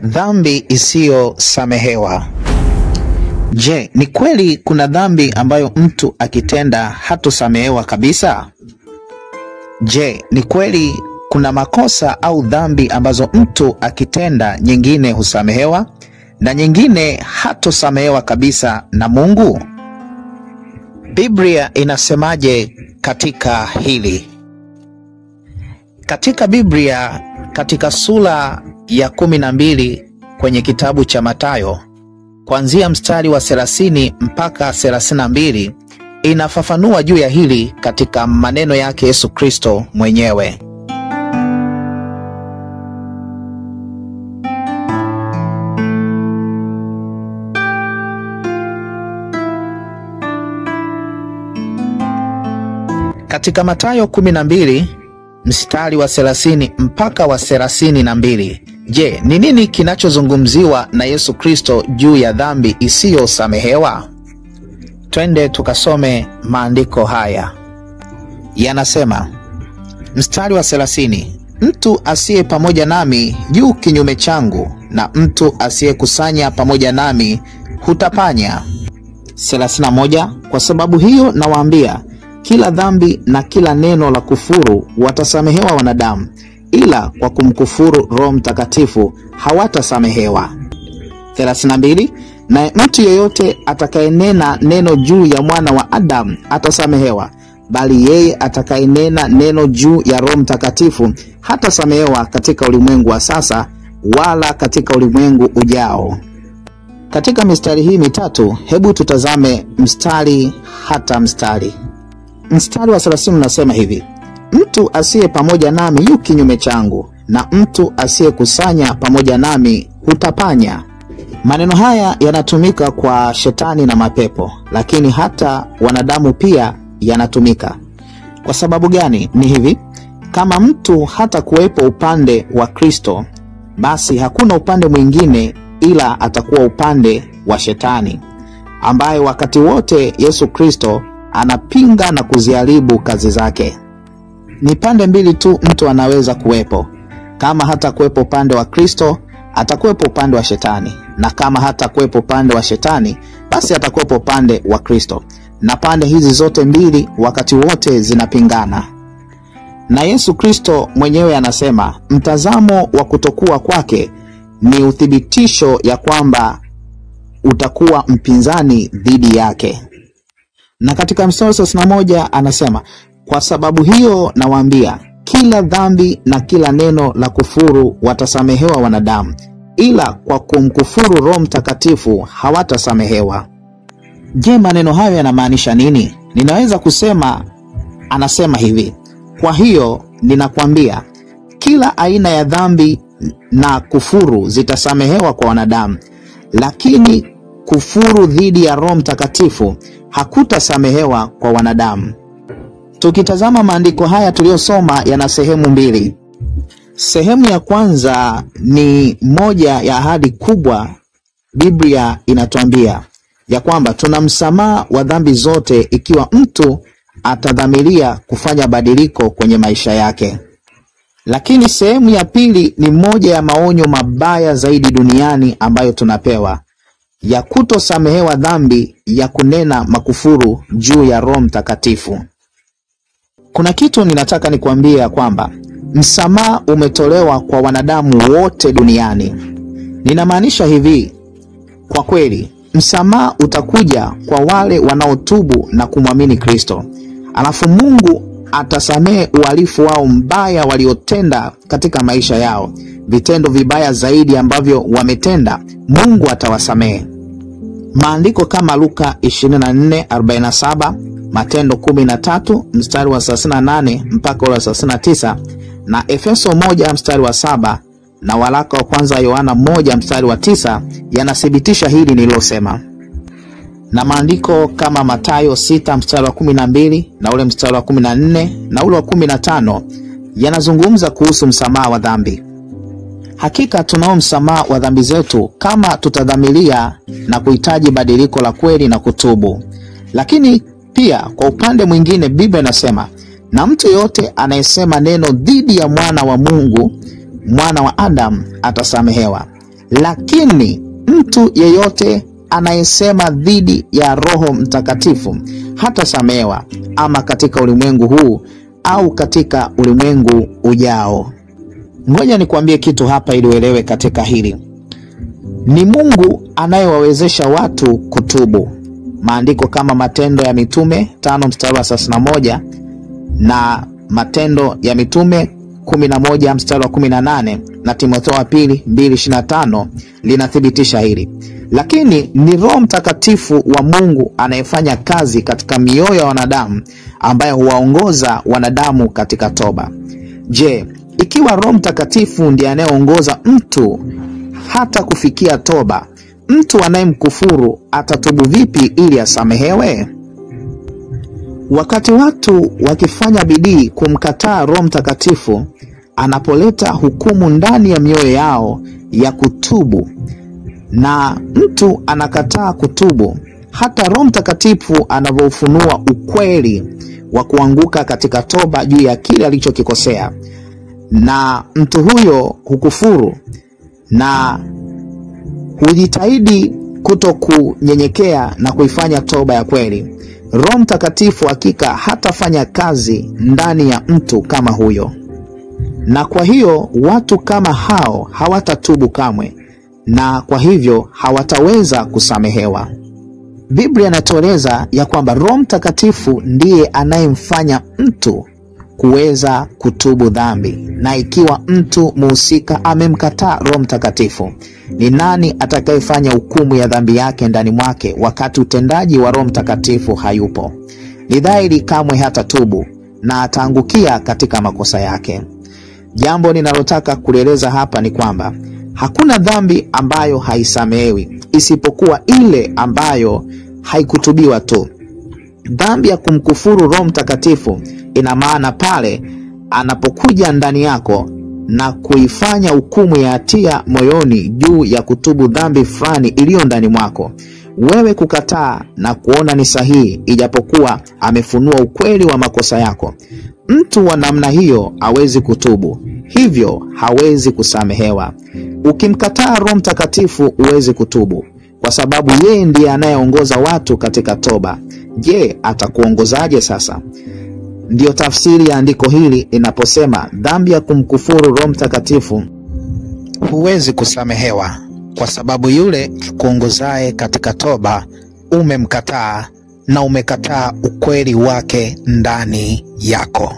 Dhambi isiyosamehewa. Je, ni kweli kuna dhambi ambayo mtu akitenda hatosamehewa kabisa? Je, ni kweli kuna makosa au dhambi ambazo mtu akitenda nyingine husamehewa na nyingine hatosamehewa kabisa na Mungu? Biblia inasemaje katika hili? Katika Biblia, katika sura ya 12 kwenye kitabu cha Mathayo, kuanzia mstari wa 30 mpaka 32, inafafanua juu ya hili katika maneno yake Yesu Kristo mwenyewe. Katika Mathayo 12 mstari wa 30 mpaka wa 32, je, ni nini kinachozungumziwa na Yesu Kristo juu ya dhambi isiyosamehewa? Twende tukasome maandiko haya. Yanasema, mstari wa 30, mtu asiye pamoja nami yu kinyume changu, na mtu asiyekusanya pamoja nami hutapanya. 31, kwa sababu hiyo nawaambia, kila dhambi na kila neno la kufuru watasamehewa wanadamu, ila kwa kumkufuru Roho Mtakatifu hawatasamehewa. 32, na mtu yeyote atakayenena neno juu ya mwana wa Adamu atasamehewa, bali yeye atakayenena neno juu ya Roho Mtakatifu hatasamehewa katika ulimwengu wa sasa wala katika ulimwengu ujao. Katika mistari hii mitatu, hebu tutazame mstari hata mstari. Mstari wa 30 unasema hivi: mtu asiye pamoja nami yu kinyume changu, na mtu asiyekusanya pamoja nami hutapanya. Maneno haya yanatumika kwa shetani na mapepo, lakini hata wanadamu pia yanatumika. Kwa sababu gani? Ni hivi: kama mtu hata kuwepo upande wa Kristo, basi hakuna upande mwingine ila atakuwa upande wa shetani, ambaye wakati wote Yesu Kristo anapinga na kuziharibu kazi zake. Ni pande mbili tu mtu anaweza kuwepo. Kama hata kuwepo upande wa Kristo, atakuwepo upande wa shetani, na kama hata kuwepo upande wa shetani, basi atakuwepo upande wa Kristo. Na pande hizi zote mbili wakati wote zinapingana. Na Yesu Kristo mwenyewe anasema mtazamo wa kutokuwa kwake ni uthibitisho ya kwamba utakuwa mpinzani dhidi yake. Na katika mstari wa 31 anasema, kwa sababu hiyo nawaambia, kila dhambi na kila neno la kufuru watasamehewa wanadamu, ila kwa kumkufuru Roho Mtakatifu hawatasamehewa. Je, maneno hayo yanamaanisha nini? Ninaweza kusema, anasema hivi: kwa hiyo ninakwambia, kila aina ya dhambi na kufuru zitasamehewa kwa wanadamu, lakini kufuru dhidi ya Roho Mtakatifu hakutasamehewa kwa wanadamu. Tukitazama maandiko haya tuliyosoma yana sehemu mbili. Sehemu ya kwanza ni moja ya ahadi kubwa Biblia inatuambia ya kwamba tuna msamaha wa dhambi zote ikiwa mtu atadhamiria kufanya badiliko kwenye maisha yake. Lakini sehemu ya pili ni moja ya maonyo mabaya zaidi duniani ambayo tunapewa, ya kutosamehewa dhambi ya kunena makufuru juu ya Roho Mtakatifu. Kuna kitu ninataka nikuambie kwamba msamaha umetolewa kwa wanadamu wote duniani. Ninamaanisha hivi, kwa kweli msamaha utakuja kwa wale wanaotubu na kumwamini Kristo. Alafu Mungu atasamehe uhalifu wao mbaya waliotenda katika maisha yao, vitendo vibaya zaidi ambavyo wametenda, Mungu atawasamehe. Maandiko kama Luka 24:47, Matendo 13 mstari wa 38 mpaka wa 39, na Efeso 1 mstari wa 7, na waraka wa kwanza Yohana 1 mstari wa 9 yanathibitisha hili nililosema. Na maandiko kama Mathayo 6 mstari wa 12 na ule mstari wa 14 na ule wa 15 yanazungumza kuhusu msamaha wa dhambi. Hakika tunao msamaha wa dhambi zetu kama tutadhamiria na kuhitaji badiliko la kweli na kutubu. Lakini pia kwa upande mwingine Biblia inasema, na mtu yote anayesema neno dhidi ya mwana wa Mungu, mwana wa Adamu atasamehewa. Lakini mtu yeyote anayesema dhidi ya Roho Mtakatifu hatasamehewa, ama katika ulimwengu huu au katika ulimwengu ujao. Ngoja nikuambie kitu hapa ili uelewe katika hili. Ni Mungu anayewawezesha watu kutubu. Maandiko kama Matendo ya Mitume 5 mstari wa 31 na Matendo ya Mitume 11 mstari wa 18 na Timotheo wa pili 2:25 linathibitisha hili. Lakini ni Roho Mtakatifu wa Mungu anayefanya kazi katika mioyo ya wanadamu, ambaye huwaongoza wanadamu katika toba. Je, ikiwa Roho Mtakatifu ndiye anayeongoza mtu hata kufikia toba, mtu anayemkufuru atatubu vipi ili asamehewe? Wakati watu wakifanya bidii kumkataa Roho Mtakatifu anapoleta hukumu ndani ya mioyo yao ya kutubu, na mtu anakataa kutubu, hata Roho Mtakatifu anavyofunua ukweli wa kuanguka katika toba juu ya kile alichokikosea, na mtu huyo hukufuru na hujitahidi kutokunyenyekea na kuifanya toba ya kweli, Roho Mtakatifu hakika hatafanya kazi ndani ya mtu kama huyo. Na kwa hiyo watu kama hao hawatatubu kamwe, na kwa hivyo hawataweza kusamehewa. Biblia inatueleza ya kwamba Roho Mtakatifu ndiye anayemfanya mtu kuweza kutubu dhambi. Na ikiwa mtu muhusika amemkataa Roho Mtakatifu, ni nani atakayefanya hukumu ya dhambi yake ndani mwake wakati utendaji wa Roho Mtakatifu hayupo? Ni dhahiri kamwe hatatubu na ataangukia katika makosa yake. Jambo ninalotaka kulieleza hapa ni kwamba hakuna dhambi ambayo haisamehewi isipokuwa ile ambayo haikutubiwa tu. Dhambi ya kumkufuru Roho Mtakatifu ina maana pale anapokuja ndani yako na kuifanya hukumu ya hatia moyoni juu ya kutubu dhambi fulani iliyo ndani mwako, wewe kukataa na kuona ni sahihi, ijapokuwa amefunua ukweli wa makosa yako. Mtu wa namna hiyo hawezi kutubu, hivyo hawezi kusamehewa. Ukimkataa Roho Mtakatifu huwezi kutubu, kwa sababu yeye ndiye anayeongoza watu katika toba. Je, atakuongozaje sasa? Ndiyo tafsiri ya andiko hili inaposema dhambi ya kumkufuru Roho Mtakatifu huwezi kusamehewa, kwa sababu yule kuongozaye katika toba umemkataa na umekataa ukweli wake ndani yako.